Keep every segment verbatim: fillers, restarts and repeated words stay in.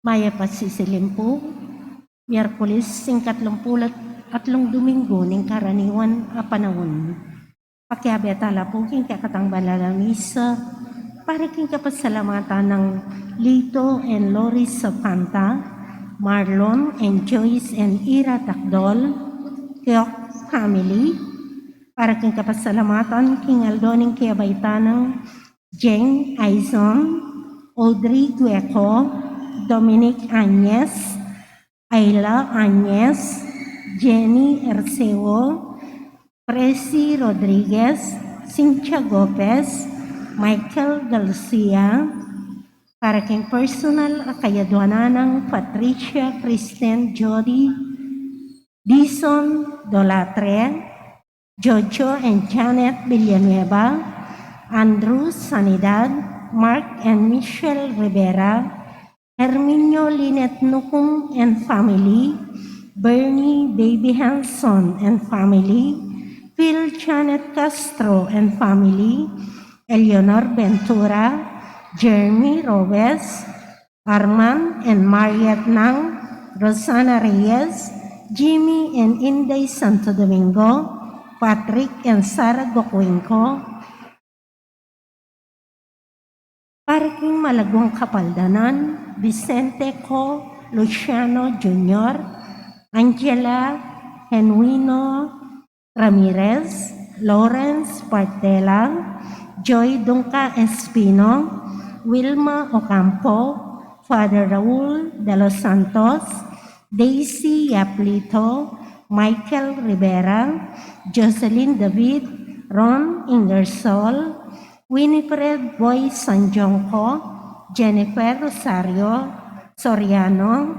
Mayap a sisilim pu, Miyerkules, ing katlung pulu't atlung Dominggu ning karaniwan a panaun. Pakiabe tala pu king kekatang banal a misa para king kapasalamatan nang Lito and Lori Sofanta, Marlon and Joyce and Ira Takdol, Keok family, para king kapasalamatan king aldo ning kebaitan nang Jeng Aizon, Audrey Gueco, Dominic Añez, Ayla Añez, Jenny Erceo, Presi Rodriguez, Cynthia Gopez, Michael Garcia, para king personal a kayaduanan nang Patricia Kristen Jody, Dison Dolatre, Jojo and Janet Villanueva, Andrew Sanidad, Mark and Michelle Rivera, Herminio Lynette Nucum and family, Bernie Baby Hanson and family, Phil Janet Castro and family, Eleanor Ventura, Jeremy Robes, Arman and Mariet Nang, Rosana Reyes, Jimmy and Inday Santo Domingo, Patrick and Sarah Gocuenco, para king malaguang kapaldanan, Vicente Co. Luciano Junior, Angela Genuino Ramirez, Lawrence Partela, Joy Dunca Espino, Wilma Ocampo, Father Raul de los Santos, Daisy Yaplito, Michael Rivera, Jocelyn David, Ron Ingersoll, Winifred Boy Sanjonco, Jennifer Rosario Soriano,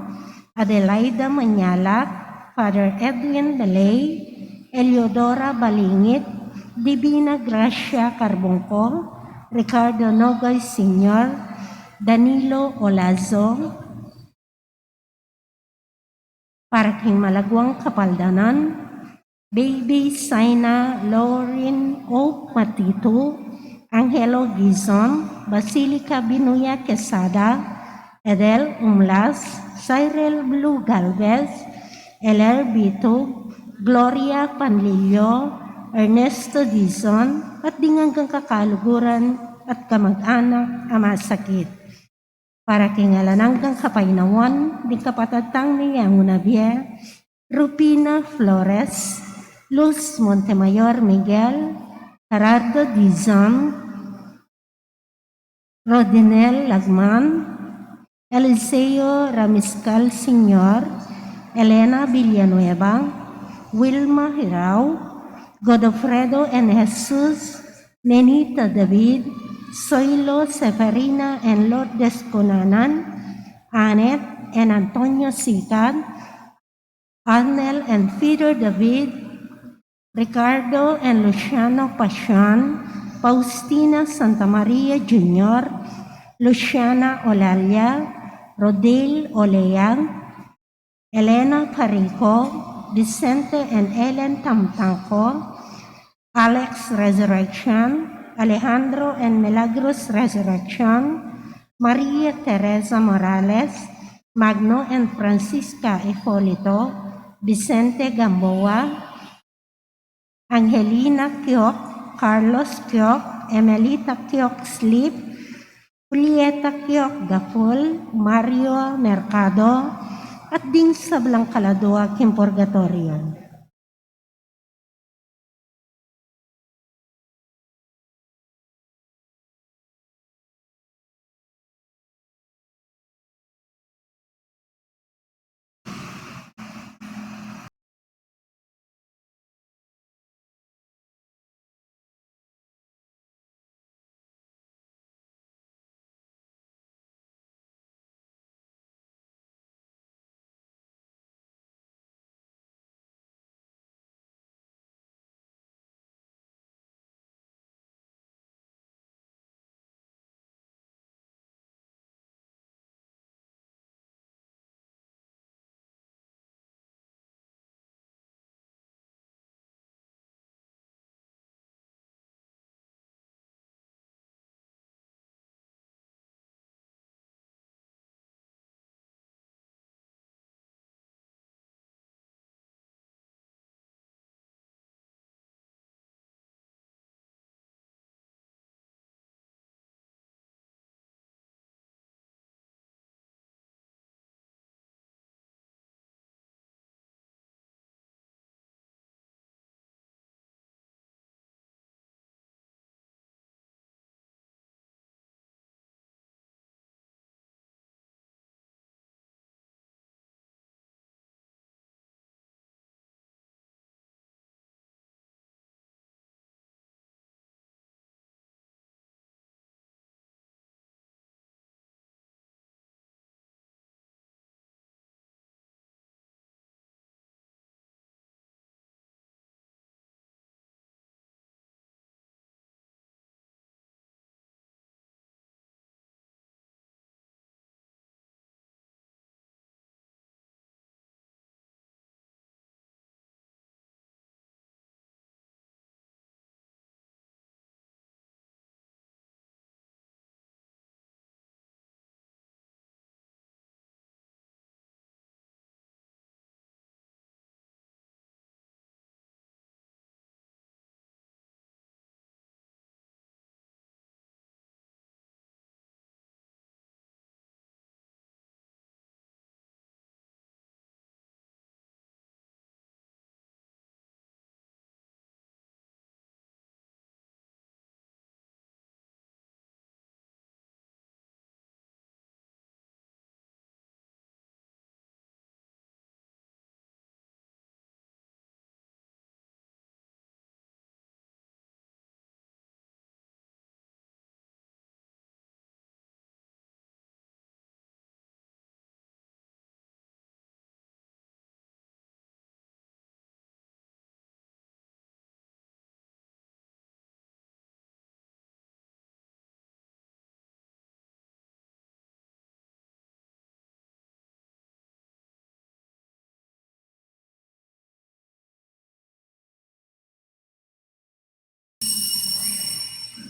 Adelaida Manyalak, Father Edwin Belay, Eleodora Balingit, Divina Gracia Carbungco, Ricardo Nogoy Senior, Danilo Olazo, para king malaguang kapaldanan, Baby Saina Lauren O. Matitu, Angelo Gizon, Basilica Binuya Quesada, Edel Umlas, Cyril Blue Galvez, Eler Bitug, Gloria Panlilio, Ernesto Dizon, at ding anggang kakaluguran at kamag-anak a masakit. Para king alang anggang kapaynawan ding kapatad tang miyanguna bie, Rupina Flores, Luz Montemayor Miguel, Gerardo Dizon, Rodinel Lagman, Eliseo Ramiscal Senior, Elena Villanueva, Wilma Hirao, Godofredo N. Jesus, Nenita David, Soilo Seferina and Lourdes Cunanan, Annette and Antonio Sitan, Arnel and Peter David, Ricardo and Luciano Pacion, Faustina Santa Maria Junior, Luciana Olalia, Rodale Olea, Elena Parico, Vicente and Ellen Tamtangco, Alex Resurrection, Alejandro and Milagros Resurrection, Maria Teresa Morales, Magno and Francisca Hipolito, Vicente Gamboa, Angelina Kiok, Carlos Kiok, Emelita Kiok Slip, Julieta Kiok Gapul, Mario Mercado, at ding sablang kaladua king purgatorio.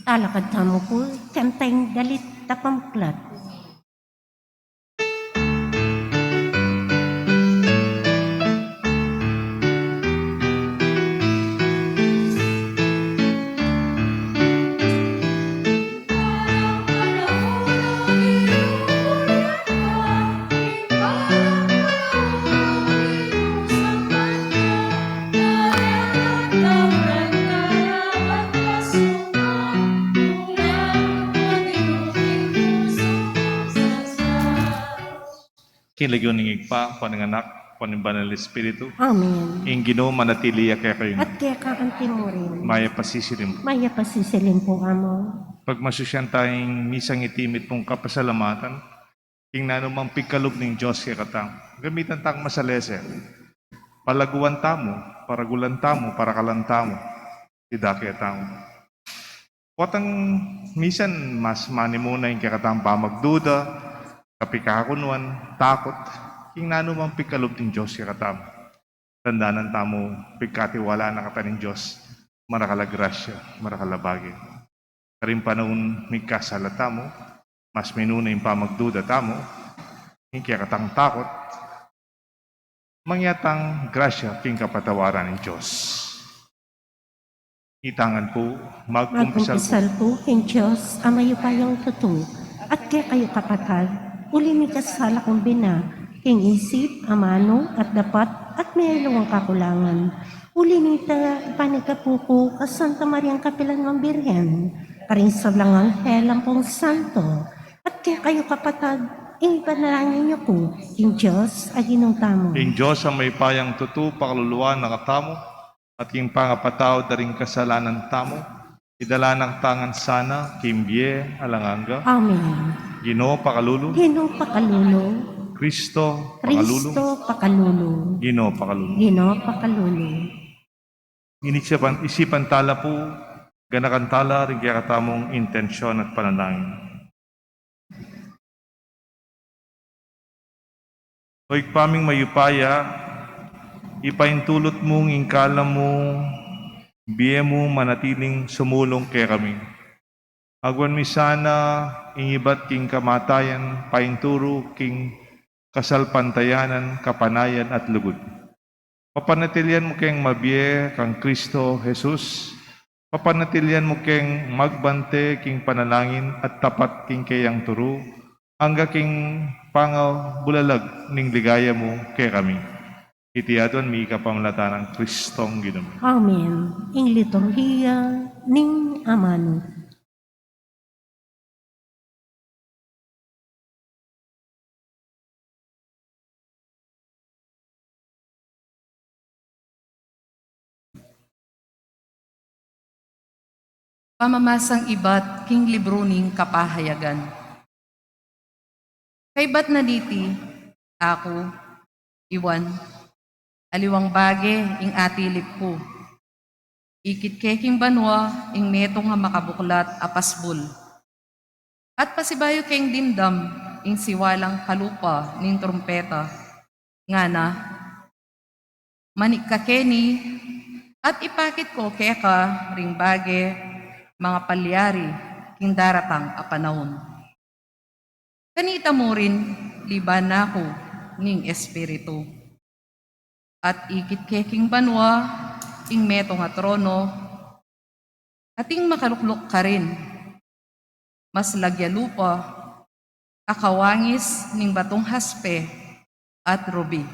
Talakad tamu pu, kantang dalit tapamuklat. King lagyu ning Ibpa, ampon ning Anak, ampon ning Banal Espiritu. Amen. Ing Ginu manatili ya kekayu. At keka antimurin. Mayap a sisilim. Mayap a sisilim pu, Among. Pagmasusyan taya ing misang iti mitmung kapasalamatan, king nanumang pigkalub ning Dios kekatamu. Gamitan tang masalese. Palaguan tamu, paragulan tamu, parakalan tamu. Ida ketamu. Potang misan mas manimuna ing kekatang pamagduda, kapikakunuan, takut, king nanumang pigkalub ning Dios kekatamu. Tandanan tamu, pigkatiwalaan na katamu ning Dios, marakal a grasya, marakal a bage. Karing panaun migkasala tamu, mas minuna ing pamagduda tamu, ing kekatang takut, mangyaring grasya king kapatawaran ning Dios. Itangan pu, magkumpisal pu. Magkumpisal pu king Dios a mayupayang tutu, at kekayu kapatad, uli ning kasala kung bina, king isip, amanu, at dapat, at mayaliwang kakulangan. Uli nita, ipanyawad ku pu kang Santa Mariang kapilan man Birhen, karing sablang anghel ampong santo, at kekayu kapatad, ipanalangin yu ku king Dios a Ginu tamu. Ing Dios a mayupayang tutu, pakaluluan na katamu, at ing pangapatawad da ring kasalanan tamu, idala na katamu ngan sana king bie alang angga. Amen. Ginu, pakalulu. Ginu, pakalulu. Kristo, pakalulu. Kristo, pakalulu. Ginu, pakalulu. Ginu, pakalulu. Inisipan, isipan tala pu, ganakan tala ring kekatamung intensyon at panalangin. O Ibpa ming mayupaya, ipaintulut mu ing kalam mung bie mu manatiling sumulung kekami. Agwan mi sana ing ibat king kamatayan, painturu king kasalpantayanan, kapanayan at lugud. Papanatilian mu keng mabie kang Kristo Jesus. Papanatilian mu keng magbante king panalangin at tapat king keyang turu, angga king pangabulalag ning ligaya mu kekami. Iti aduan mi kapamilatan nang Kristong Ginu mi. Amen. Ing liturhiya ning amanu. Pamamasang ibat king libru ning kapahayagan. Kaybat na niti, aku, Iwan, aliwang bage ing atilip ku. Ikit ke king banua ing metung a makabuklat a pasbul. At pasibayu keng dimdam ing siwalang kalupa ning trumpeta. Ngana, manik ka keni, at ipakit ku keka ring bage mangapalyari king daratang a panaun. Kanita mu rin liban na ku ning Espiritu. At ikit ke king banua ing metung a trono, ating makalukluk karin, maslag ya lupa, a kawangis ning batung haspe at rubi.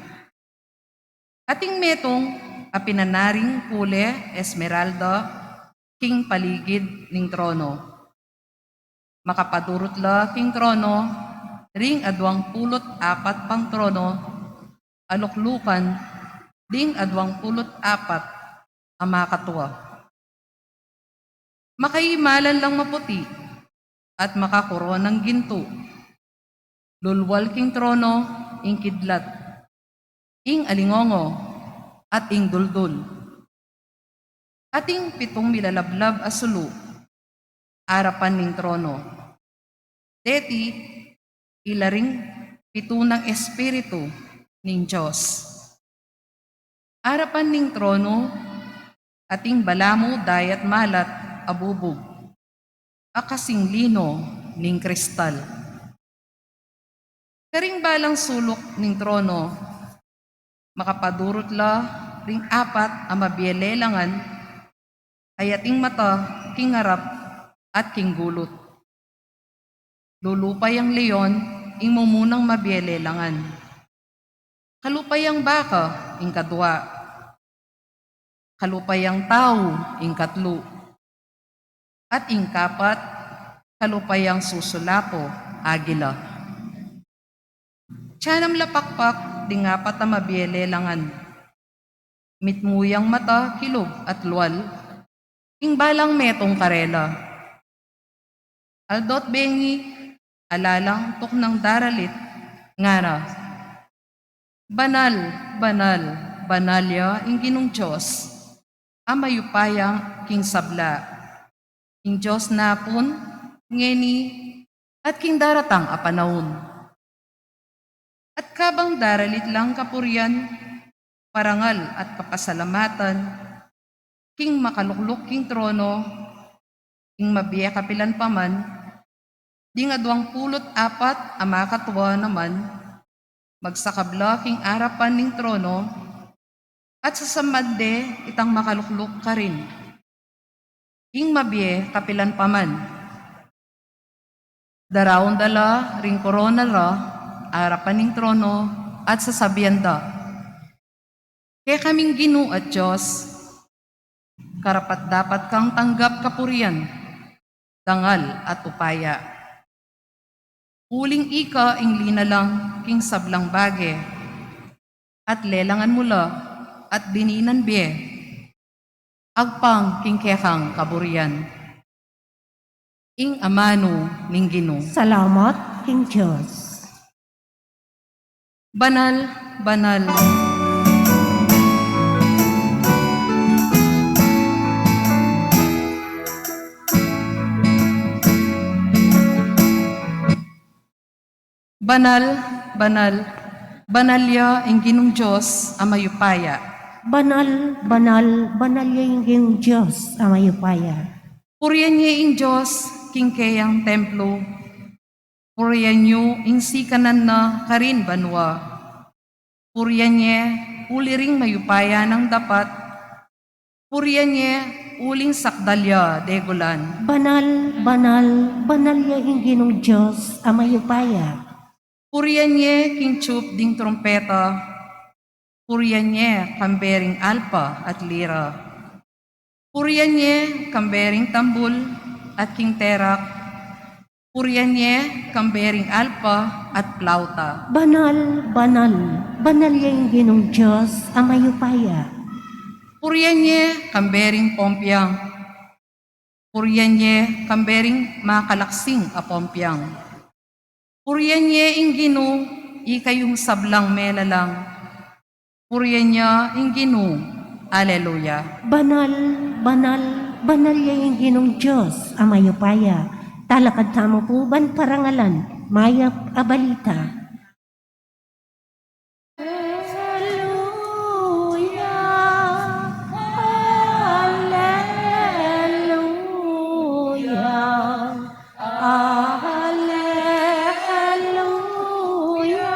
Ating metung a pinanaring kule esmeralda king paligid ning trono. Makapadurut la king trono ring aduang pulu't apat pang trono, a luklukan ding aduang pulu't apat a makatua. Makaimalan lang maputi at makakoronang gintu. Lulwal king trono ing kidlat, ing alingongo, at ing duldul. Ating pitung milalablab a sulu arapan ning trono. Deti, ila ring pitu nang espiritu ning Dios. Arapan ning trono, ating balamu dayat malat a bubug. a kasing lino ning kristal. Karing balang suluk ning trono, makapadurut la ring apat a mabie lelangan, a ating mata king arap at king gulut. Lulupa yang leon ing mumunang mabie lelangan. Kalupa yang baka ing kadua. Kalupa yang tau ing katlu. At ing kapat, kalupa yang susulapo, agila. Tiyanam la pakpak ding apat a mabie lelangan. Mitmu yang mata kilub at lual ing balang metung karela. Aldo't bengi, ala lang tuknang daralit, ngana: Banal, banal, banal ya ing Ginung Dios a mayupaya king sabla. Ing Dios napun, ngeni, at king daratang a panaun. At kabang daralit lang kapurian, parangal at kapasalamatan king makalukluk king trono, ing mabie kapilan pa man, ding aduang pulu't apat a makatua naman, magsakab la king arapan ning trono, at sasamban de itang makalukluk karin, ing mabie kapilan pa man. Daraun da la ring korona ra arapan ning trono, at sasabian da: Kekaming Ginu at Dios, karapat-dapat kang tanggap kapurian, dangal at upaya. Uling ika ing linalang king sablang bage, at lelangan mu la at dininan bie agpang king kekang kaburian. Ing amanu ning Ginu. Salamat king Dios. Banal, banal. Banal, banal, banal ya ing Ginung Dios a mayupaya. Banal, banal, banal ya ing Ginung Dios a mayupaya. Purian ye ing Dios king keyang templo. Purian yu ing sikanan na karin banua. Purian ye uli ring mayupaya nang dapat. Purian ye uling sakdal ya degulan. Banal, banal, banal ya ing Ginung Dios a mayupaya. Purian ye king tiyup ding trumpeta. Purian ye kambe ring alpa at lira. Purian ye kambe ring tambul at king terak. Purian ye kambe ring alpa at plauta. Banal, banal, banal ya ing Ginung Dios a mayupaya. Purian ye kambe ring pompiang. Purian ye kambe ring makalaksing a pompiang. Purian ye ing Ginu, ikayung sablang melalang. Purian ya ing Ginu. Aleluya. Banal, banal, banal ya ing Ginung Dios a mayupaya. Talakad tamu pu ban parangalan mayap a balita. Aleluya, aleluya,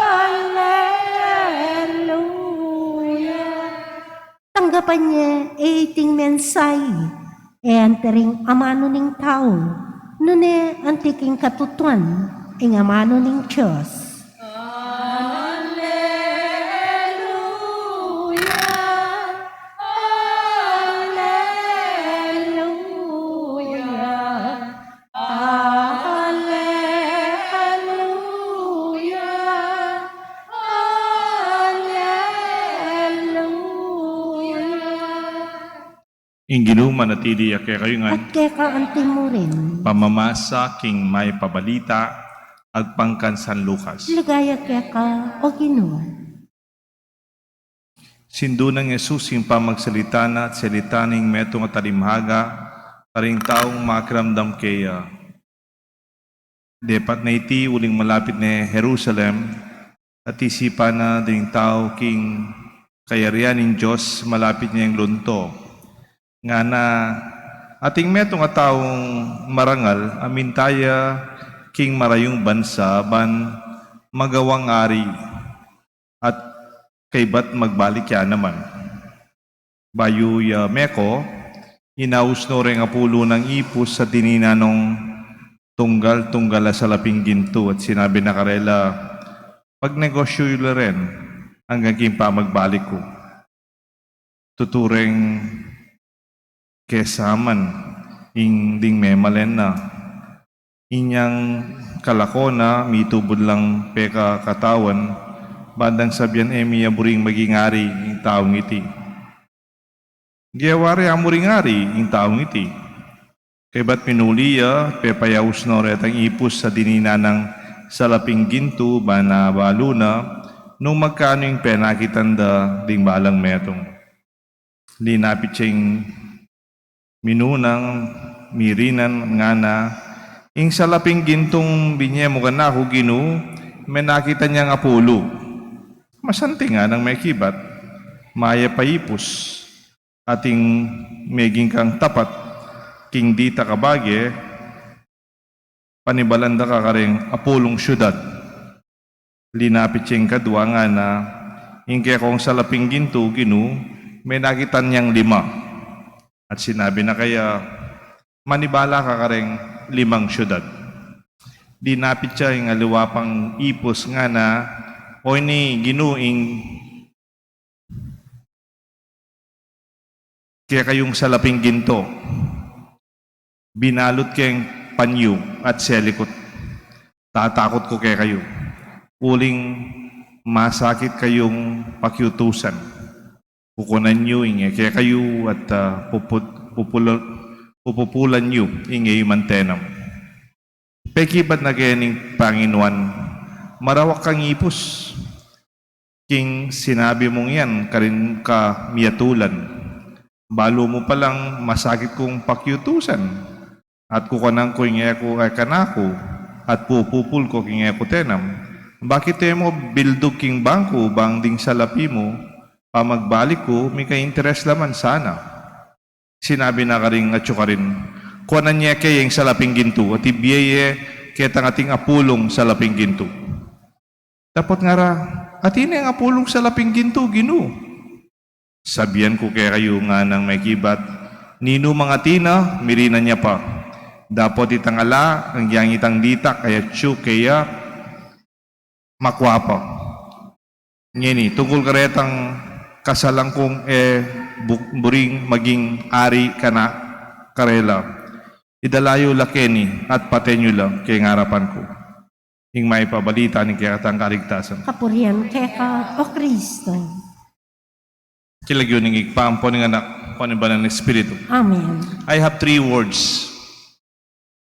aleluya, aleluya. Tanggapan ye iting mensahe, e anti ring amanu ning tau, nune anti king katutuan ing amanu ning Dios. Aleluya, aleluya, aleluya, aleluya. Ing Ginu manatili ya kekayu ngan. At keka anti murin. Pamamasa king mayap a balita agpang kang San Lucas. Ligaya keka, o Ginu. Sindu nang Jesus ing pamagsalita na at salita ning metung a talimhaga karing taung makiramdam keya. Depat na iti uling malapit ne Jerusalem, at isipan na ding tau king kayarian ning Dios malapit ne ing lunto. Ngana, Ating metung a taung marangal a minta ya king marayung bansa ban magawang ari at kaybat magbalik ya naman. Bayu ya meko, inaus no reng apulu nang ipus a dinan nong tunggal-tunggal a salaping gintu at sinabi na karela, "Pagnegosyu yu la ren anggang king pamagbalik ku." Tutu reng kesaman ing ding memalen na. Inyang kalako na, mitubud lang pekakatawan, bandang sabian e mi ya buring maging ari ing taung iti. Gewa re a muring ari ing taung iti. Kaybat pinuli ya, pepayaus no retang ipus a dinan nang salaping gintu, ban abalu na nung magkanu ing penakitan da ding balang metung. Linapit ya ing minunang, mirinan, ngana, "Ing salaping gintung binie mu kanaku, Ginu, menakitan yang apulu." "Masanting," nganang mekibat, "mayap a ipus, ating meging kang tapat king ditak a bage, panibalan da ka kareng apulung siudad." Linapit ya ing kadwa, ngana, "Ing kekong salaping gintu, Ginu, menakitan yang lima." At sinabi na kaya, "Manibala ka kareng limang siudad." Linapit ya ing aliwa pang ipus, ngana, "O ini, Ginu, ing kekayung salaping gintu, binalut keng panyu at selikut. Tatakut ku kekayu, uling masakit kayung pakiutusan. Kukunan yu ing e kekayu at, ah, puput-, pupula-, pupupulan yu ing e yu mantenam." Pekibat na keni ning Panginoan, "Marawak kang ipus. King sinabi mung yan, karin ka miyatulan. Balu mu palang masakit kung pakiutusan, at kukunan ku ing e ku, e kanaku, at pupupul ku king e ku tenam. Bakit e mu bildug king bangku bang ding salapi mu, pamagbalik ku, mika-interes la man sana?" Sinabi na karing atyu karin, "Kuanan ye kaya ing salaping gintu, at ibie ye ketang ating apulung salaping gintu." Dapot ngara, "Atin ing apulung salaping gintu, Ginu?" "Sabian ku kekayu," nganang mekibat, "ninu mang atin na, mirinan ya pa. Dapot itang ala, agyang itang ditak a atyu keya, makua pa. Ngeni, tungkul karetang kasalan kung e bu-, buring maging ari kana karela, idala yu la keni at paten yu la keng arapan ku ing mayap a balita ning kekatang kaligtasan." Kapurian keka, O Kristo. King lagyu ning Ibpa, ampo ning Anak, ampo ning Banal a Espiritu. Amen. I have three words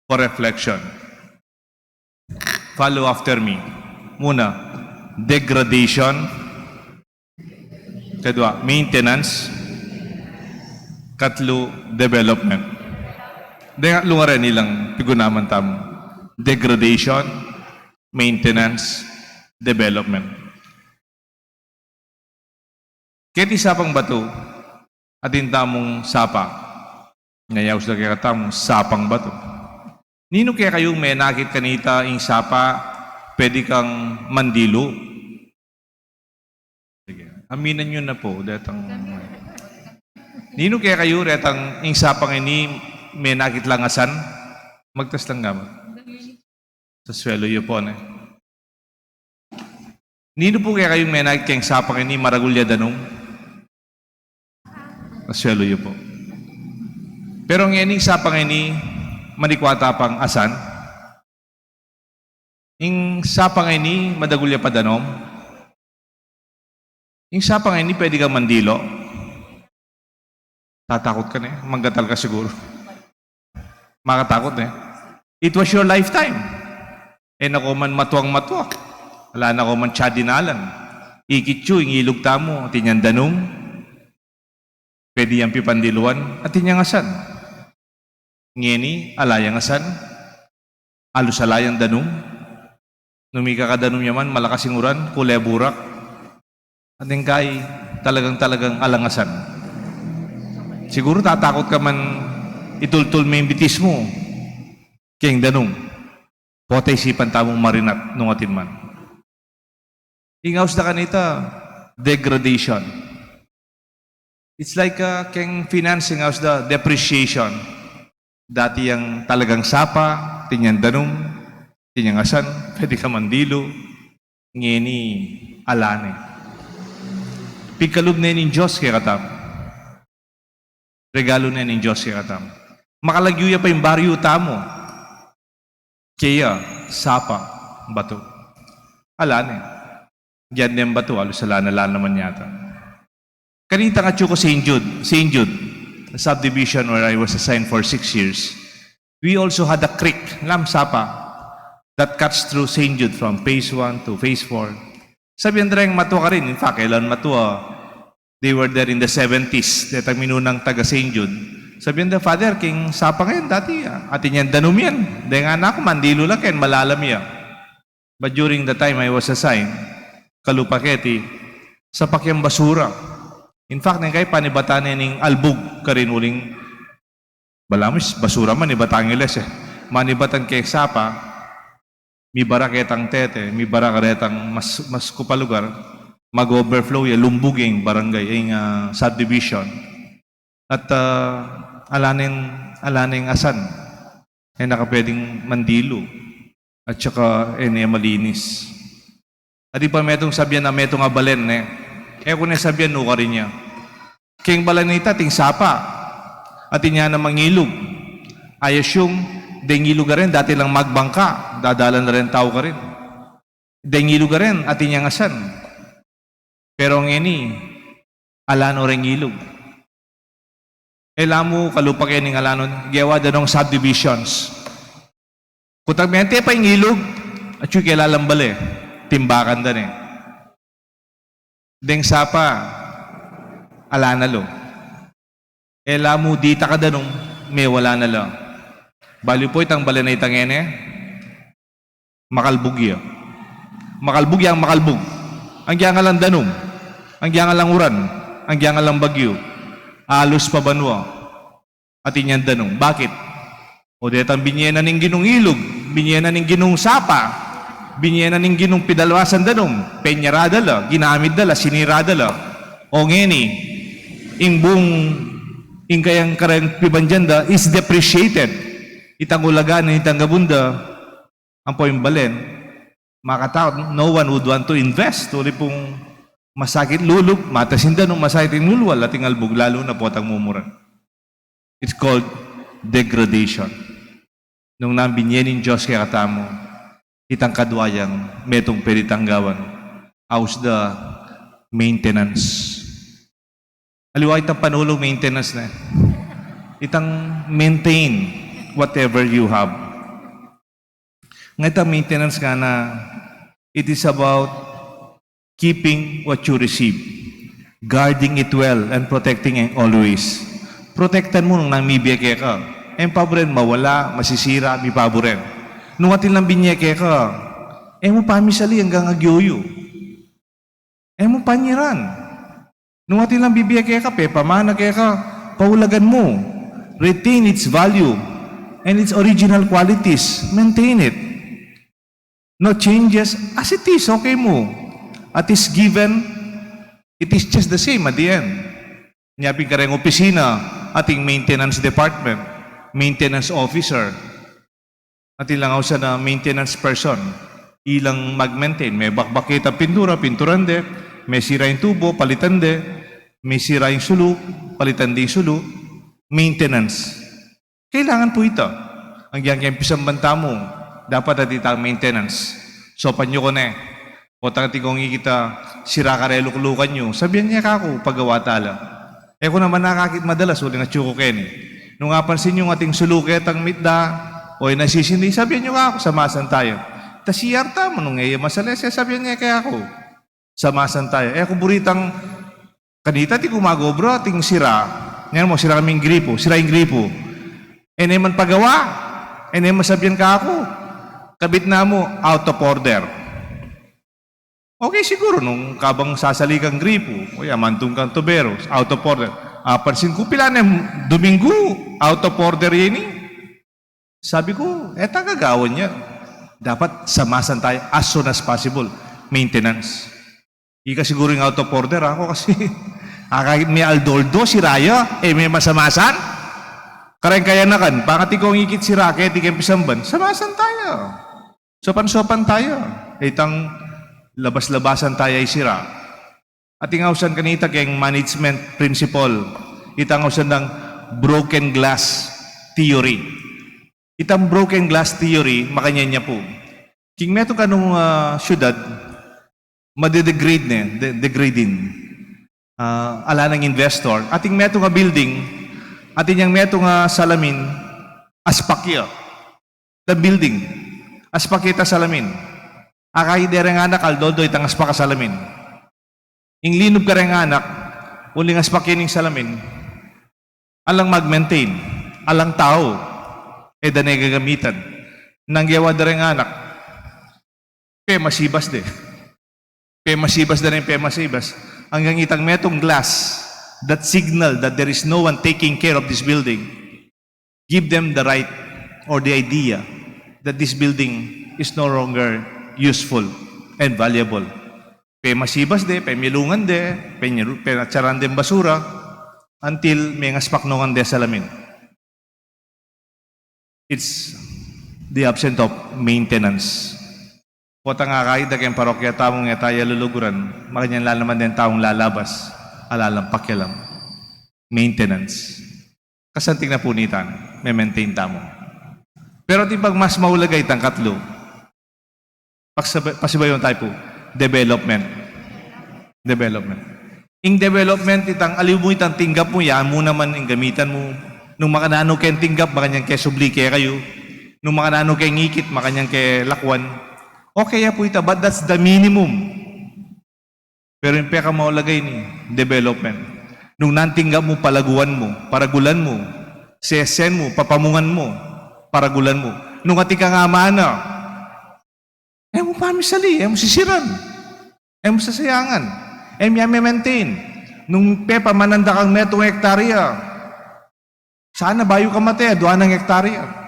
for reflection. Follow after me. Muna, degradation. Kadwa, maintenance. Katlu, development. Deng lungarin ilang pigunaman tamu. Degradation, maintenance, development. Keti sapang batu, atin tamung sapa. Ngayaus la kekatamu, sapang batu. Ninu kekayung menakit kanita ing sapa, pwede kang mandilu? Sige, aminan yu na po, detang. Ninu kekayu retang ing sapang ini menakit lang asan? Magtas lang gamat. Sa swelo yu po, ne? Ninu pu kekayung menakit keng sapang ini maragul ya danum? Sa swelo yu po. Pero ngening sapang ini, manikwa ta pang asan? Ing sapang ini, madagul ya pa danum? Ing sapang ini, pwede kang mandilo? Tatakut ka, ne? Manggatal ka siguru. Makatakut, ne? It was your lifetime. E na ko man matuang matua. Ala na ko man tsa dinalan. Ikit yu ing ilug tamu, atin yang danum. Pwede yang pipandiluan, atin yang asan. Ngeni, ala yang asan. Alus ala yang danum. Nung mikakadanum ya man, malakas ing uran, kule burak. Atin kay, talagang-talagang alang asan. Siguru tatakut ka man itultul me ing bitis mu keng danum. Pota isipan tamung marinat nung atin man. Ing aus da kanita, degradation. It's like, uh, keng finance, ing aus da, depreciation. Dati yang talagang sapa, atin yang danum, atin yang asan, pwede ka mandilu. Ngeni, ala ne. Pigkalub ne ning Dios kekatamu. Regalu ne ning Dios kekatamu. Makalagyu ya pa ing baryu tamu. Kaya, sapa, batu. Ala ne. Diyan ne ing batu, alus ala na la naman yata. Kanita nga atyu ku Saint Jude, Saint Jude, the subdivision where I was assigned for six years, we also had a creek, lam sapa, that cuts through Saint Jude from phase one to phase four. Sabian da reng matua karin, in fact, kailan matua, they were there in the seventies, detang minunang taga Saint Jude. Sabian da, "Father, king sapa ngayan dati, ah, atin yang danum yan. Deng anak ku, mandilu la ken, malalam ya." But during the time I was assigned, kalupa keti, sapak yang basura. In fact, neng kai panibatan ne ning albug karin uling, balamu, basura man, ibat Angeles, eh. Manibatan keng sapa, mibara ketang tete, mibara karetang mas, mas kupa lugar, mag-overflow ya, lumbug ing barangay, ing, ah, subdivision. At, ah, ala neng, ala neng asan. E na ka pwedeng mandilu. At saka, e ne malinis. At di pa metung sabian na metung a balen, ne? E ku ne sabian nu karin ya. Keng balen a ita, ating sapa. Atin ya na mangilug. I assume, deng ilug a ren, dati lang magbangka. Dadalan na ren tau karin. Deng ilug a ren, atin yang asan. Pero ngeni, ala no reng ilug. E la mu kalupa keni ing ala no, gewa da nong subdivisions. Kutang mente pa ing ilug, atyu keng lalam bale, timbakan da ne. Deng sapa, ala na lo. E la mu dita ka danum, mewala na la. Balu pu itang balen a ita ngeni, makalbug ya. Makalbug yang makalbug. Agyang alang danum, agyang alang uran, agyang alang bagyu. Alus pa banua. Atin yang danum. Bakit? O detang binye na ning Ginung ilug, binye na ning Ginung sapa, binye na ning Ginung pidalwasan danum, penyara da la, ginamit da la, sinira da la. O ngeni, ing bung, ing kayang kareng pibandian da is depreciated. Itang ulaga na itang gabun da, ampo ing balen, makatakut, no one would want to invest. Uli pung masakit lulub, matas ing danum, masakit ing lulwal, ating albug, lalu na potang mumuran. It's called degradation. Nung nang binye ning Dios kekatamu, itang kadwa yang metung pwede tang gawan, aus da maintenance. Aliwa itang panulu maintenance na. Itang maintain whatever you have. Nga itang maintenance nga na, it is about keeping what you receive, guarding it well, and protecting it always. Protektan mu nung nang mibie keka. E mu paburen mawala, masisira, mipaburen. Nung atin lang binye keka, e mu pamisali anggang agyuyu. E mu panyiran. Nung atin lang bibie keka, pepamana keka, paulagan mu. Retain its value and its original qualities. Maintain it. No changes, as it is, okay mu. At is given, it is just the same at the end. Nya pin kareng opisina, ating maintenance department, maintenance officer. Atin lang ausan a maintenance person. Ilang mag-maintain, mebakbak keta pintura, pinturan de, mesira ing tubo, palitan de, mesira ing sulu, palitan de ing sulu. Maintenance. Kailangan pu ita. Agyang keng pisamban tamu, dapat atin itang maintenance. Saupan yu ku ne, o tang atin kung ikit a sira kareng luklukan yu, sabian ye kaku, pagawa ta la. E ku naman akakit madalas, uling atyu ku keni. Nung apansin yung ating sulu ketang mitda, o ing nasisindi, sabian yu kaku, samasan taya. Ta C R tamu, nung e ya masalese, sabian ye kaku, samasan taya. E ku buritang Kanita atin gumagobra, ating sira. Nyan mu, sira kaming gripo, sira ing gripo. E ne man pagawa, e ne man sabian kaku. Kabit na mu, out of order. Okay siguru nung kabang sasali kang gripo, o ya, mantung kang tubero, out of order. Apansin ku, pila ne Domingo, out of order ya ini. Sabi ku, e ta gagawan ya. Dapat samasan taya as soon as possible. Maintenance. Ika siguru ing out of order, aku kasi, akakit me aldo-aldo, sira ya, e me masamasan. Kareng kayanakan, pangati kung ikit sira, keti keng pisamban, samasan taya. Sopan-sopan taya. Itang labas-labasan taya isira. Ating ausan kanita keng management principle. Itang ausan dang broken glass theory. Itang broken glass theory, makanyan ya pu. King metung kanung, ah, syudad, madedegrade ne, de-, degrading. Ah, ala nang investor. Ating metung a building, atin yang metung a salamin, aspak ya. The building, aspak ya ita salamin. Akakit de reng anak, aldo-aldo itang aspak a salamin. Ing linub kareng anak, uling aspak ya ning salamin, alang mag-maintain, alang tau, e da ne gagamitan. Nung gewa da reng anak, pemasibas de. Pemasibas da ne, pemasibas. Anggang itang metung glass, that signal that there is no one taking care of this building, give them the right or the idea that this building is no longer useful and valuable. Pemasibas de, pemilungan de, penyaru-, penatsaran de basura, until mengaspak no ngan de salamin. It's the absence of maintenance. Potang akakit da keng parokya tamu, e taya luluguran, makanyan la naman deng taung lalabas, ala lang pakialam. Maintenance. Kasanting na pu nita, me-maintain tamu. Pero atin pang mas maulaga itang katlu. Pagsaba-, pasibayu taya pu, development. Development. Ing development, itang aliwa mu, itang tinggap mu, yan mu naman ing gamitan mu. Nung makananu keng tinggap, makanyan ke subli kekayu. Nung makananu keng ikit, makanyan ke lakwan. Okay ya pu ita, but that's the minimum. Pero ing pekamaulaga ini, development. Nung nanu ing tinggap mu, palaguan mu, paragulan mu, sesen mu, papamungan mu, paragulan mu. Nung atin kang amana, e mu pamisali, e mu sisiran, e mu sasayangan, e mu ya me-maintain. Nung pepamanan da kang metung hektarya, sana bayu kamate, adua nang hektarya.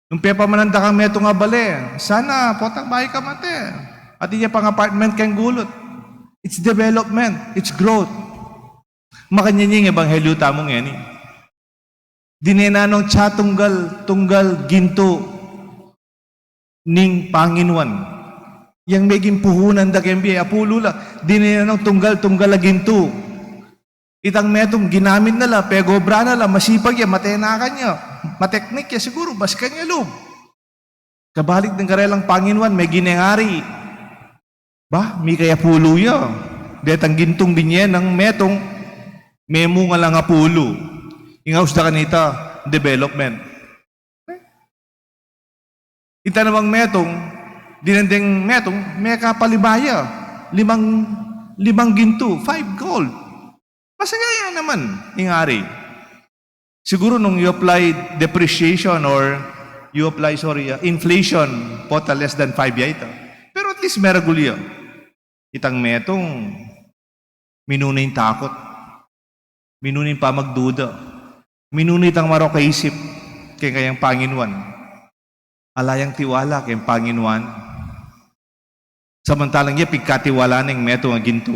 Nung pepamanan da kang metung a bale, sana potang bayu kamate, atin ya pang apartment keng gulut. It's development, it's growth. Makanyan ya ing ebanghelyu tamu ngeni. Dine na nung tiyatunggal-tunggal gintu ning Panginuan. Yang meging puhunan da keng bie, apulu la. Dine na nung tunggal-tunggal a gintu. Itang metung ginamit na la, pegobra na la, masipag ya, matenakan ya, mateknik ya, siguru, baskan ya lub. Kabalik deng karelang Panginuan, meging ari. Ba, mika ya apulu ya. Detang gintung binye nang metung, memunga lang apulu. Ing aus da kanita, development. Ita namang metung, dine deng metung, mekapalima ya. Limang, limang gintu, five gold. Masaya ya naman ing ari. Siguru nung you apply depreciation or you apply, sorry, uh, inflation, pota less than five ya ita. Pero at least meragul ya. Itang metung, minuna ing takut, minuna ing pamagduda, minuna itang marok a isip keng kayang Panginuan. Ala yang tiwala keng Panginuan. Samantalang ya pigkatiwala neng metung a gintu.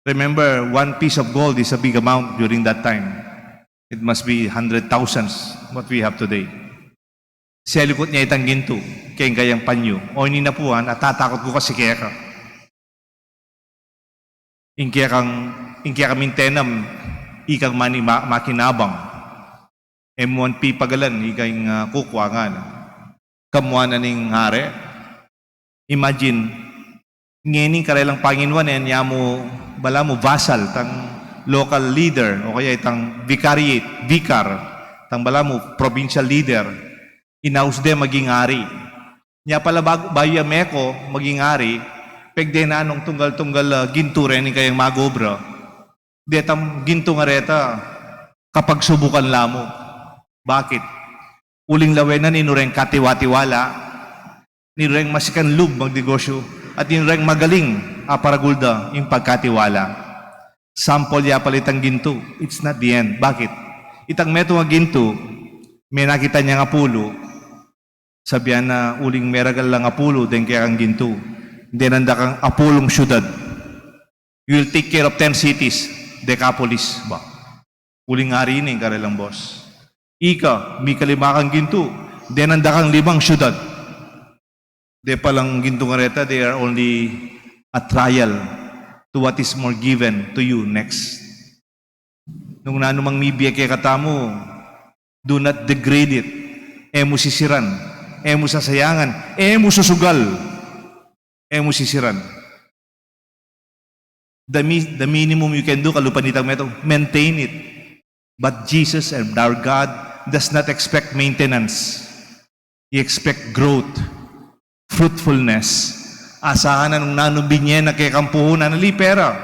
Remember, one piece of gold is a big amount during that time. It must be hundred thousands what we have today. Selikut ne itang gintu keng kayang panyu. O ini na pu, atatakut ku kasi keka. Ing kekang, ing kekang mintenam, ikang mani-, ma-, makinabang. E mu man pipagalan, ika ing, ah, kukuangan. Kamuanan ning ari. Imagine, ngeni karelang Panginuan, e, nya mu, balamu vassal, tang local leader, o kaya itang vicariate, vicar, tang balamu provincial leader, inaus de maging ari. Nya pala bag-, bayu ya meko maging ari, pegde na nung tunggal-tunggal, ah, gintu reni kayang magobra. Detang gintu nga reta, kapagsubukan la mu. Bakit? Uling lawen na ninu reng katiwa-tiwala, ninu reng masikan lub magnegosyu, at ninu reng magaling a paragul da ing pagkatiwala. Sample ya pala itang gintu. It's not the end. Bakit? Itang metung a gintu, menakit yang apulu, sabian na, "Uling meragal lang apulu deng kekang gintu, denan da kang apulung syudad. You will take care of ten cities, Decapolis." Ba? Uling ari ning karelang boss. Ika, mikalima kang gintu, denan da kang limang syudad. De palang gintung reta, they are only a trial to what is more given to you next. Nung nanu mang mibie kekatamu, do not degrade it. E mu sisiran, e mu sasayangan, e mu susugal, e mu sisiran. The, mi- the minimum you can do, kalupa nitang metung, maintain it. But Jesus and our God does not expect maintenance. He expect growth, fruitfulness. Asahan na nung nanu binie na kekang puhunan, ali pera,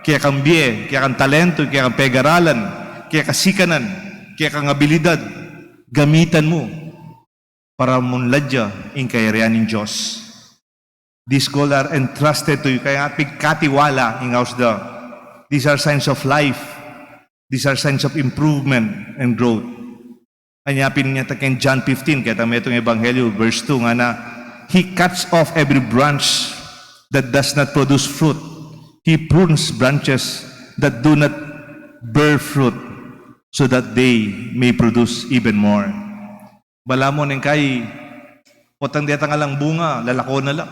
kekang bie, kekang talento, kekang pegaralan, kekang sikanan, kekang abilidad, gamitan mu para munlad ya ing kayarian ning Dios. These goals are entrusted to you. Kaya nga, pigkatiwala ing Dios da. These are signs of life. These are signs of improvement and growth. Anya pin niya ta keng John fifteen, keta metung Ebanghelyo, verse two, ngana, "He cuts off every branch that does not produce fruit. He prunes branches that do not bear fruit, so that they may produce even more." Balamu neng kai, potang detang alang bunga, lalako na la.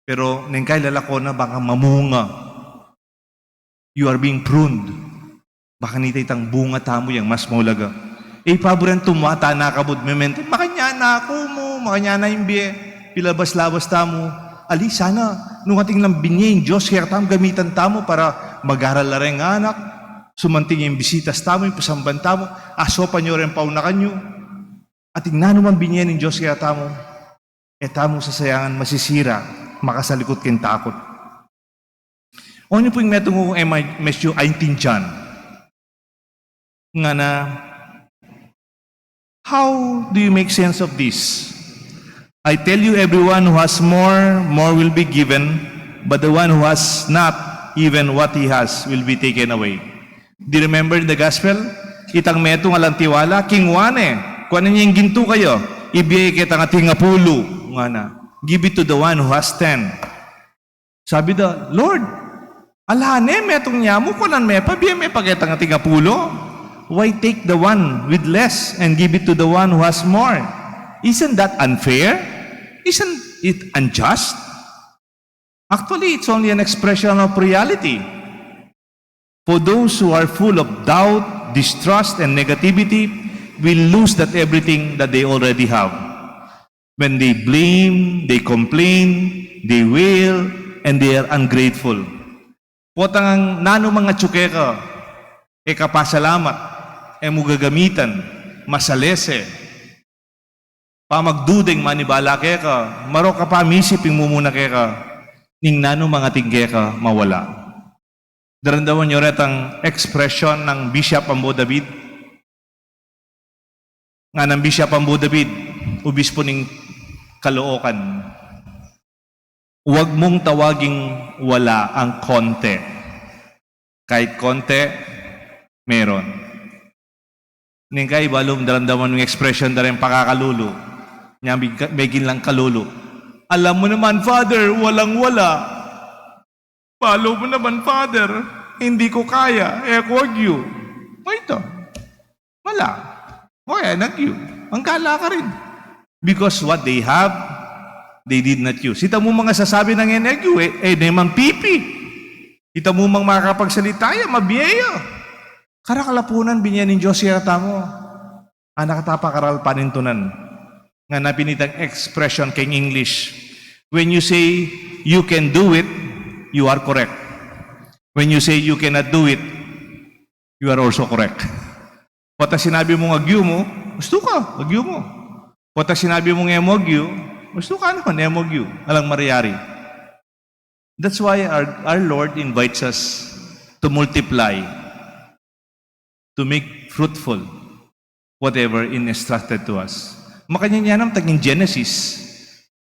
Pero neng kai lalako na, baka mamunga. You are being pruned. Baka nita itang bunga tamu yang mas maulaga. E, paburen tumata na kabud, memente, makanyan na aku mu, makanyan na ing bie, pilabas-labas tamu. Ali, sana, nung atin lang binie ing Dios kekatamu, gamitan tamu para mag-aral la reng anak, sumanting ing bisitas tamu, ing pasamban tamu, asopan yu reng paunakan yu. Atin nanu mang binie ning Dios kekatamu, e tamu sasayangan, masisira, makasalikut keng takut. Onyu pu ing metung kung e ma-, medyu aintindian. Ngana, "How do you make sense of this? I tell you, everyone who has more, more will be given, but the one who has not, even what he has will be taken away." Do you remember in the gospel? Itang metung alang tiwala, kingwa ne, kuanan ye ing gintu kaya, ibie ye ketang ating apulu, ngana. Give it to the one who has ten. Sabi da, "Lord, ala ne, metung ya mu, kuanan me pa, bie me pa ketang ating apulu? Why take the one with less and give it to the one who has more? Isn't that unfair? Isn't it unjust?" Actually, it's only an expression of reality. For those who are full of doubt, distrust, and negativity will lose that everything that they already have. When they blame, they complain, they wail, and they are ungrateful. Potang nanu mang atyu keka, e ka pasalamat, e mu gagamitan, masalese, pamagdudeng manibala keka, marok ka pamisip ing mumuna keka, ning nanu mang atin keka mawala. Daramdaman yu retang expression nang Bishop Ambo David. Nganang Bishop Ambo David, obispo ning Caloocan, "Huwag mong tawaging wala ang konti. Kahit konti, meron." Neng kai, balu mu daramdaman ing expression da reng pakakalulu. Nya, mig-, megin lang kalulu. "Alam mo naman, Father, walang-wala. Balu mu naman, Father, hindi ko kaya, e ku agyu." Mayta? Wala. O kaya, e agyu. Anggala ka rin. Because what they have, they did not use. Ita mu mang sasabi nang e ne agyu, e, e ne mang pipi. Ita mu mang makapagsalita ya, mabie ya. Karakal a punan binie ning Dios kekatamu. Anak, a ta pakaral panintunan. Ngana pin itang expression keng English. When you say you can do it, you are correct. When you say you cannot do it, you are also correct. Pota sinabi mung agyu mu, ustu ka, agyu mu. Pota sinabi mung e mu agyu, ustu ka naman, e mu agyu. Alang maryari. That's why our, our Lord invites us to multiply, to make fruitful whatever is entrusted to us. Makanyan ya naman taging Genesis,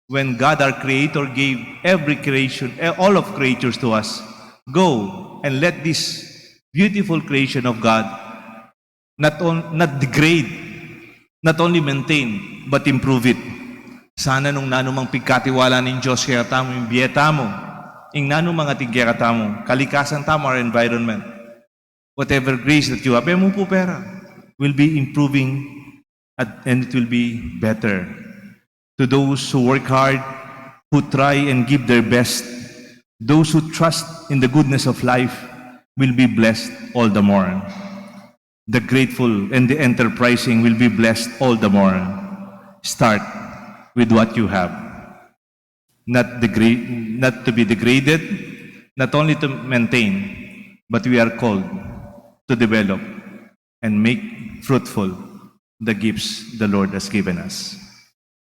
when God our Creator gave every creation, eh, all of creatures to us, "Go and let this beautiful creation of God, not on, not degrade, not only maintain, but improve it. Sana nung nanu mang pigkatiwala ning Dios kekatamu, ing bie tamu, ing nanu mang atin kekatamu, kalikasan tamu, our environment, whatever grace that you have, e mu pu pera, will be improving at, and it will be better. To those who work hard, who try and give their best, those who trust in the goodness of life will be blessed all the more. The grateful and the enterprising will be blessed all the more. Start with what you have. Not degrade, not to be degraded, not only to maintain, but we are called to develop and make fruitful the gifts the Lord has given us.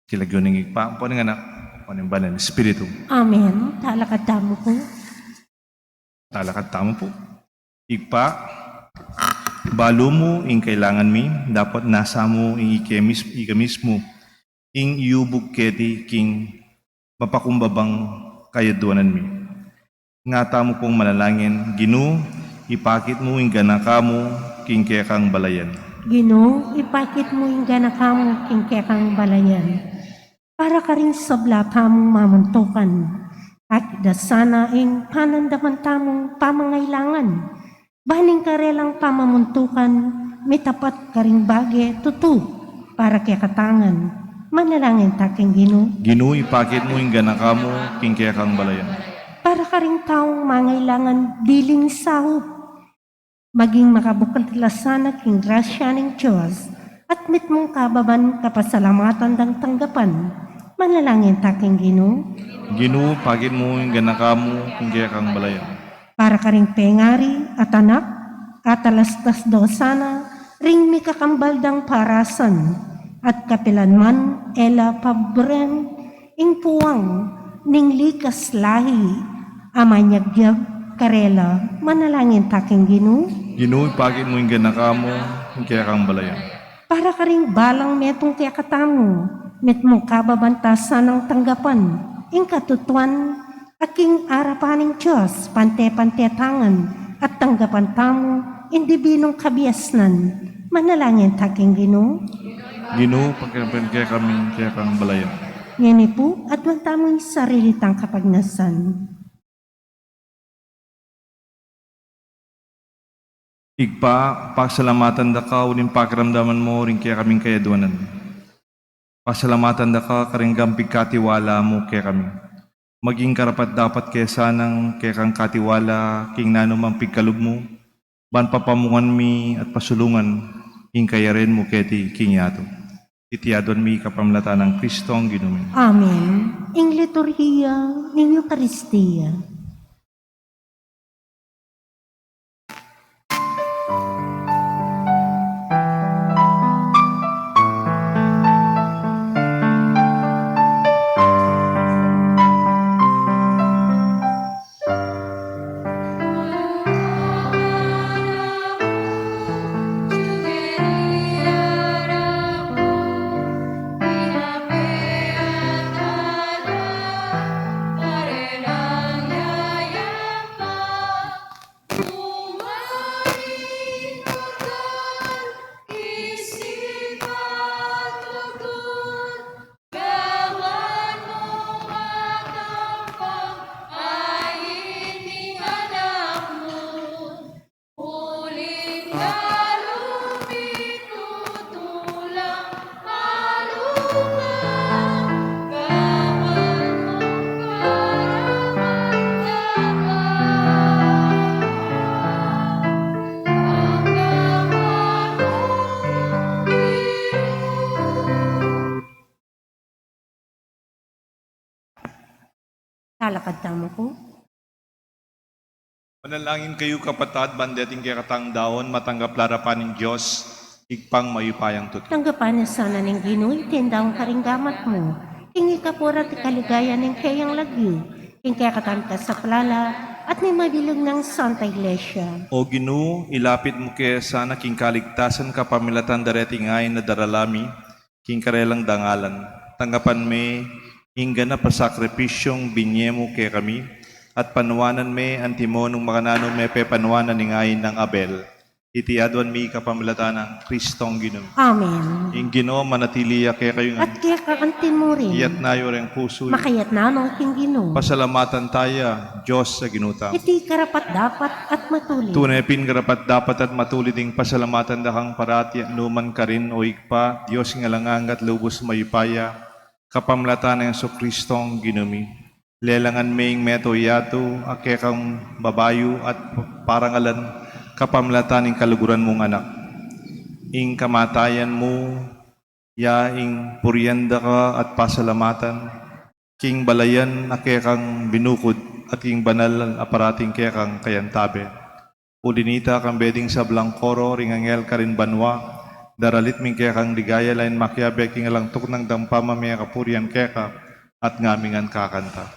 King lagyu ning Ibpa, ampo ning Anak, ampo ning Banal Espiritu. Amen. Talakad tamu pu. Talakad tamu pu. Ibpa, balu mu ing kailangan mi, dapot nasa mu ing ika mis-, ika mismu ing iubug keti king mapakumbabang kayadwanan mi. Nga tamu pung manalangin, Ginu, ipakit mu ing ganaka mu king kekang balayan. Ginu, ipakit mu ing ganaka mu king kekang balayan. Para karing sabla tamung mamuntukan, akit da sana ing panandaman tamung pamangailangan. Ban ing karelang pamamuntukan mitapat karing bage tutu para kekatang ngan. Manalangin ta king Ginu. Ginu, ipakit mu ing ganaka mu king kekang balayan. Para karing taung mangailangan biling saup, maging makabuklat la sana king grasya ning Dios at mitmung kababan kapasalamatan dang tanggapan. Manalangin ta king Ginu. Ginu, ipakit mu ing ganaka mu king kekang balayan. Para karing pengari at anak, atalastas da sana ring mikakambal dang parasan, at kapilan man e la paburen ing puwang ning likas lahi a manyagyag karela. Manalangin ta king Ginu. Ginu, ipakit mu ing ganaka mu king kekang balayan. Para karing balang metung kekatamu, mitmung kababan ta sanang tanggapan ing katutuan a king arapan ning Dios, pante-pante tang ngan at tanggapan tamu ing dibinung kabiasnan. Manalangin ta king Ginu. Ginu, ipakit mu ing ganaka mu king kekang balayan. Ngeni pu, aduan tamu ing sarili tang kapagnasan. Ibpa, pasalamatan da ka uling pakiramdaman mu ring kekaming kayadwanan. Pasalamatan da ka karing pigkatiwala mu kekami. Maging karapat-dapat ke sanang kekang katiwala king nanu mang pigkalub mu, ban papamungan mi at pasulungan ing kayarian mu keti king yatu. Iti aduan mi kapamilatan nang Kristong Ginu mi. Amen. Ing liturhiya ning Eukaristia. Talakad tamu pu. Manalangin kayu, kapatad, ban deting kekatang daun matanggap la arapan ning Dios, Ibpang mayupayang tutu. Tanggapan na sana ning Ginu ing daun karing gamat mu, king ikapura at ikaligaya ning keyang lagyu, king kekatang kasaplalan, at ning mabilug nang Santa Iglesia. O Ginu, ilapit mu ke sana king kaligtasan kapamilatan da reting ain a darala mi, king karelang dangalan. Tanggapan me ing ganap a sakripisyung binye mu kekami, at panuanan me antimo nung makananu me pepanuanan ning ain nang Abel. Iti aduan mi kapamilatan nang Kristong Ginu mi. Amen. Ing Ginu manatili ya kekayu ngan. At keka antimurin. Iyatna yu reng pusu yu. Makayatna mu king Ginu. Pasalamatan taya, Dios a Ginu tamu. Iti karapat-dapat at matulid. Tune pin karapat-dapat at matulid ing pasalamatan da kang parati at nukaman karin, o Ibpa, Dios ning alang angga at lubus mayupaya, kapamilatan nang Jesukristong Ginu mi. Lelangan me ing meto yatu a kekang babayu at parangalan kapamilatan ning kaluguran mung Anak. Ing kamatayan mu ya ing purian da ka at pasalamatan, king balayan a kekang binukud at king banal a parating kekang kayantabe. Uli nita, kambe ding sablang koro ring anghel karin banua, daralit mi ing kekang ligaya, lain makiabe king alang tuknang dang pamamie kapurian keka, at ngami ngan kakanta.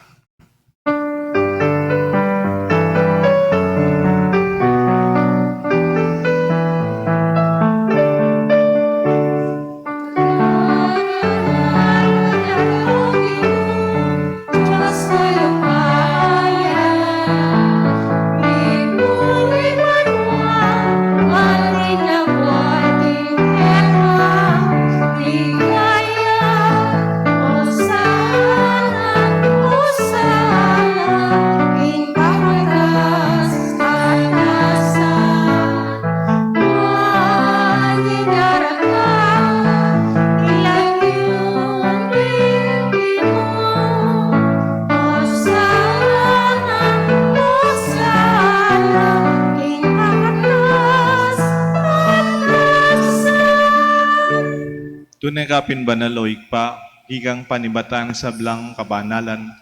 Tune ka pin banal, o Ibpa, ikang panibatan ning sablang kabanalan.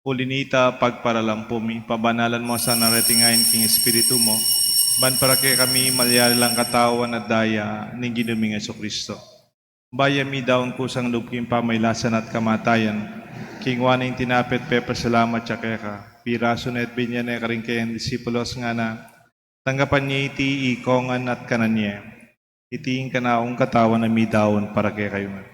Uli nita, pagparalan pu mi, pabanalan mu sana reting ain king Espiritu mu, ban para kekami malyari lang katawan at daya ning Ginu ming Jesucristo. Bayu mi daun kusang lub king pamailasan at kamatayan, kinua ne ing tinape at pepasalamat ya keka, pirasu ne at binye ne karing kayang disipulos, ngana: Tanggapan ye iti ikongan at kanan ye. Iti ing kanakung katawan a midaun para kekayu ngan.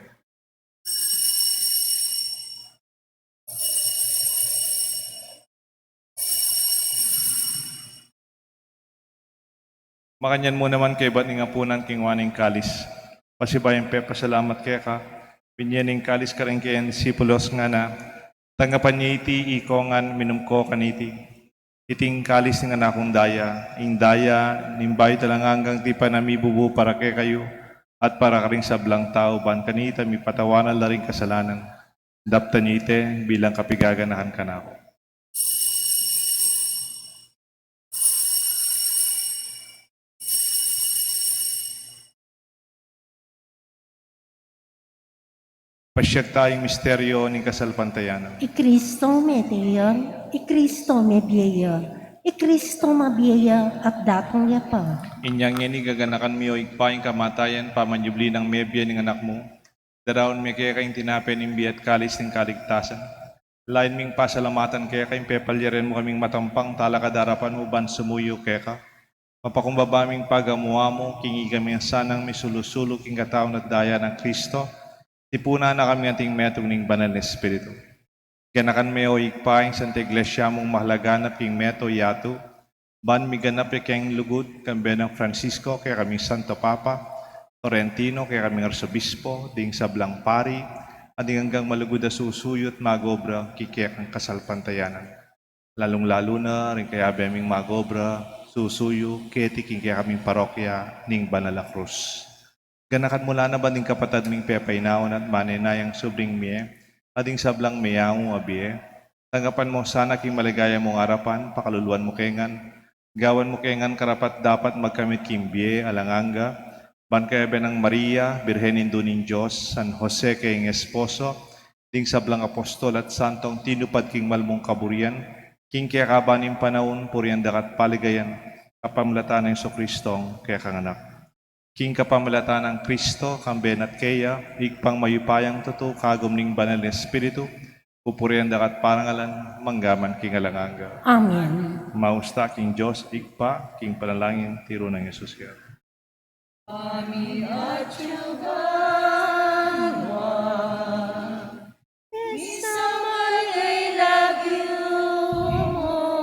Makanyan mu naman kaybat ning apunan, kinua ne ing kalis, pasibayu yang pepasalamat keka, binye ne ing kalis karing kayang disipulos, ngana: Tanggapan ye iti ikongan, minum ko kaniti. Iti ing kalis ning kanakung daya, ing daya ning bayu at alang anggang tipan a mibubu para kekayu at para karing sablang tau, ban kanita mipatawanan la ring kasalanan. Daptan ye iti bilang kapaganakan kanaku. Pasiag taya ing misteryo ning kasalpantayanan. I Kristo mete ya, i Kristo mebie ya, i Kristo mabie ya at datang ya pa. Inya ngeni gaganakan mi, o Ibpa, ing kamatayan pamanyubli nang mebie ning Anak mu, daraun mi keka ing tinape ning bie at kalis ning kaligtasan. Lain ming pasalamatan keka ing pepalyarian mu kaming matampang talakad king arapan mu ban sumuyu keka. Mapakumbaba ming pagamu-amu king ikami sanang misulu-sulu king katawan at daya nang Kristo, tipunan na kami anting metung ning Banal a Espiritu. Ganakan me, o Ibpa, ing Santa Iglesia mung mahalaga na king meto yatu, ban miganap ya keng lugud, kambe nang Francisco, kekaming Santo Papa, Florentino, kekaming Arsobispo, ding sablang pari, at ding anggang malugud a susuyu at mag-obra king kekang kasalpantayanan. Lalung-lalu na ring kayabe ming mag-obra, susuyu, keti king kekaming parokya ning Banal a Krus. Ganakan mu la naman ding kapatad ming pepainaun at manenayang subling mie, at ding sablang meyangu a bie. Tanggapan mu sana king maligaya mung arapan, pakaluluan mu ke ngan, gawan mu ke ngan karapat-dapat magkamit king bie alang angga, ban kayabe nang Maria, Birhen Indu ning Dios, San Jose kayang esposo, ding sablang apostol at santong tinupad king mal mung kaburian, king kekaban ning panaun, purian da ka at paligayan, kapamilatan nang Jesucristong kekang Anak. King kapamilatan nang Kristo, kambe na at keya, Ibpang mayupayang tutu, kagum ning Banal a Espiritu, pupurian da ka at parangalan, mangga man king alang angga. Amen. Maus ta king Dios Ibpa, king panalangin tiru nang Jesus Kristo. Ami atyu ka banua, misamban ya ing lagyu mu,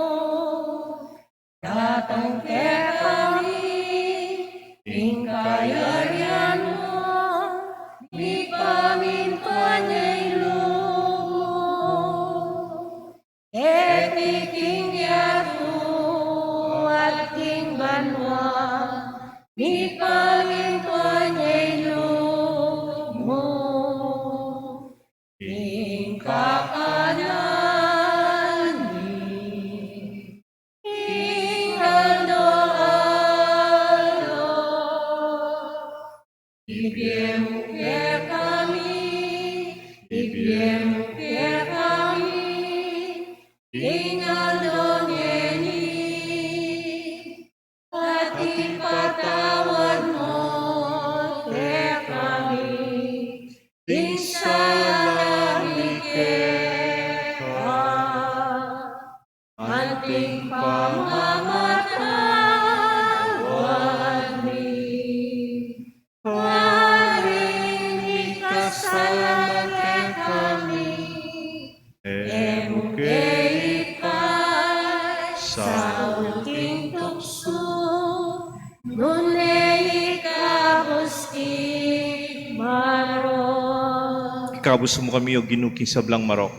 mipamintuan ya ing lub mu. Ing kakanan mi king aldo-aldo, ibie mu kekami, ibie mu kekami king aldo ngeni, at ipatawad mu kekami ing sala mi keka, anti ing pamamatawad mi karing mikasala kekami. E mu ke ipaisaul king tuksu, nune ikabus king marok. Ikabus mu kami, O Ginu, king sablang marok.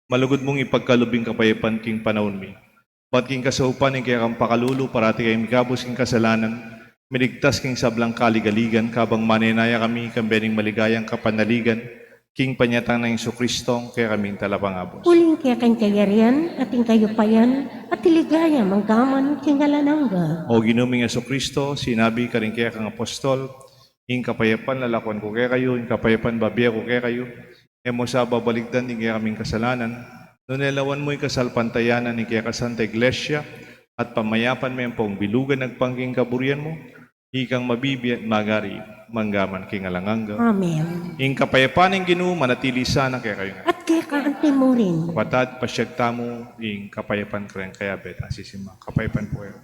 Malugud mung ipagkalub ing kapayapan king panaun mi. Bat king kasaupan ning kekang pakalulu, parati kayang mikabus king kasalanan, miligtas king sablang kaligaligan, kabang manenaya kami king bie ning maligayang kapanaligan, king panyatang nang Jesucristo, kekaming Talapangabus. Uling keka ing kayarian, at ing kayupayan, at ing ligaya, mangga man king alang angga. O Ginu ming Jesucristo, sinabi karing kekang apostol, ing kapayapan lalakuan ku kekayu, ing kapayapan bibie ku kekayu. E mu sa babalikdan ing kekaming kasalanan, nune lawan mu ing kasalpantayanan ning kekang Santa Iglesia, at pamayapan me ampong bilugan agpang king kaburian mu, ikang mabibie at magari, mangga man king alang angga. Amen. Ing kapayapan ning Ginu manatili sana kekayu ngan. At keka anti murin. Kapatad, pasiag tamu ing kapayapan kareng kayabe tang sisimba. Kapayapan pu kayu.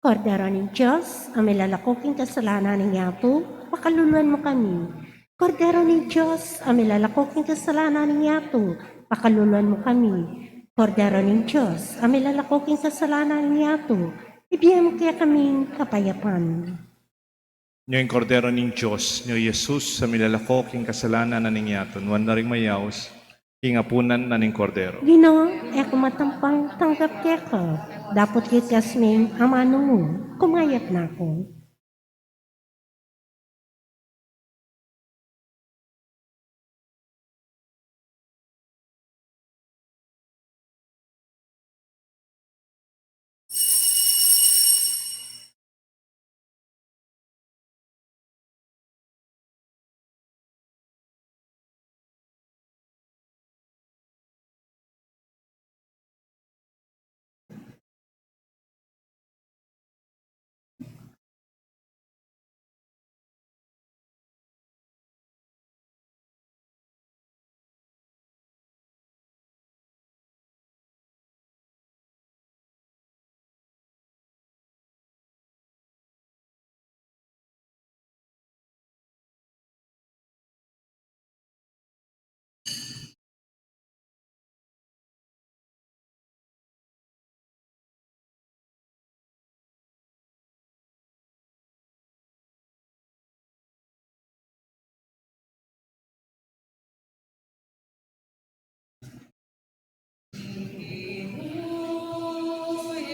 Kordero ning Dios, a milalako king kasalanan ning yatu, pakaluluan mu kami. Kordero ning Dios, a milalako king kasalanan ning yatu, pakaluluan mu kami. Kordero ning Dios, a milalako king kasalanan ning yatu, ibie mu kekami ing kapayapan. Nyo ing Kordero ning Dios, nyo i Jesus, a milalako king kasalanan na ning yatu, nuan na ring mayaus king apunan na ning Kordero. Ginu, e ku matampang tanggap keka, dapot ligtas me ing amanu mu, kumayap na ku.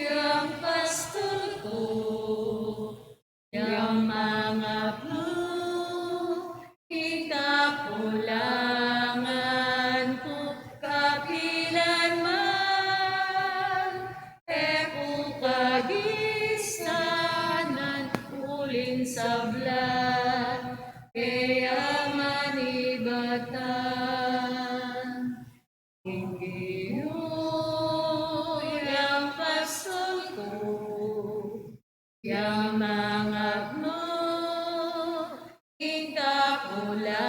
Yang pastul ku, yang mangapnu, ing kakulangan ku kapilan man, e ku kagisanan uling sabla, keyaman ibatan. Ing Ginu yang pastul ku, yang mangapnu, ing kakulangan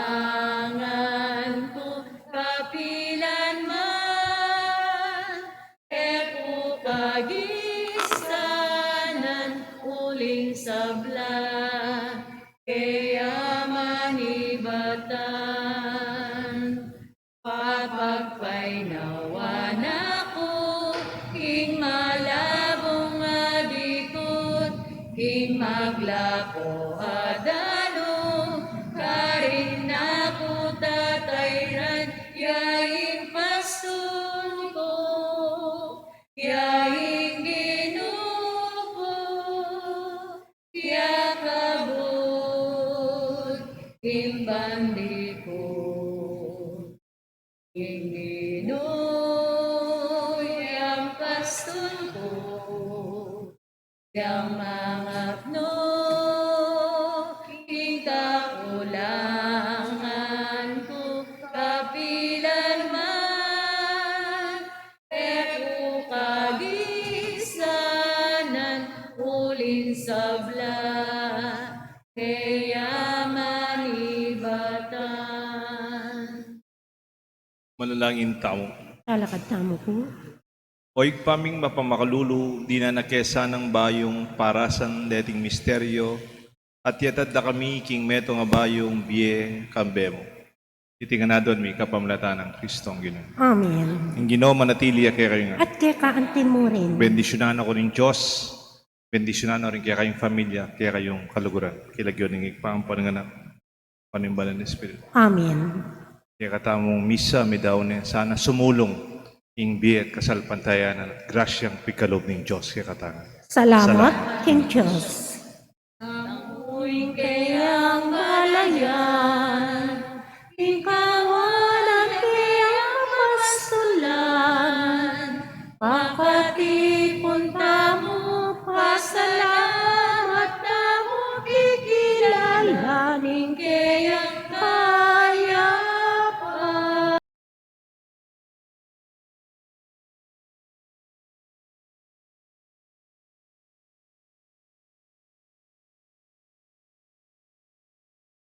ku kapilan man, e ku kagisanan uling sabla, keyaman ibatan. Papagpaynawan aku king malabung a dikut, king maglako a dalu, karin aku tatayran, ya ing pastul ku, ya ing Ginu ku. Pandi ko, ing Ginu yang pastul ku, yang mangapnu king kakulangan ku, kapilan man e ku kagisanan, uling sabla keya manibatan. Manalangin tamu. Talakad tamu pu. O Ibpa ming mapamakalulu, dinan na ke sanang bayung parasan deting misteryo, at yatad da kami king metung a bayung bie kambe mu. Iti ngan aduan mi kapamilatan nang Kristong Ginu. Amen. Ing Ginu manatili ya kekayu ngan. At keka anti mu rin. Bendisyunan na kayu ning Dios. Bendisyunan na rin kekayung familia, kekayung kaluguran. King lagyu ning Ibpa, ampon ning Anak, ampon ning Banal a Espiritu. Amen. Kekatamung misa, midaun ne, sana sumulung ing bie at kasalpantayanan at grasyang pikalub ning Dios kekatamu. Salamat king Dios.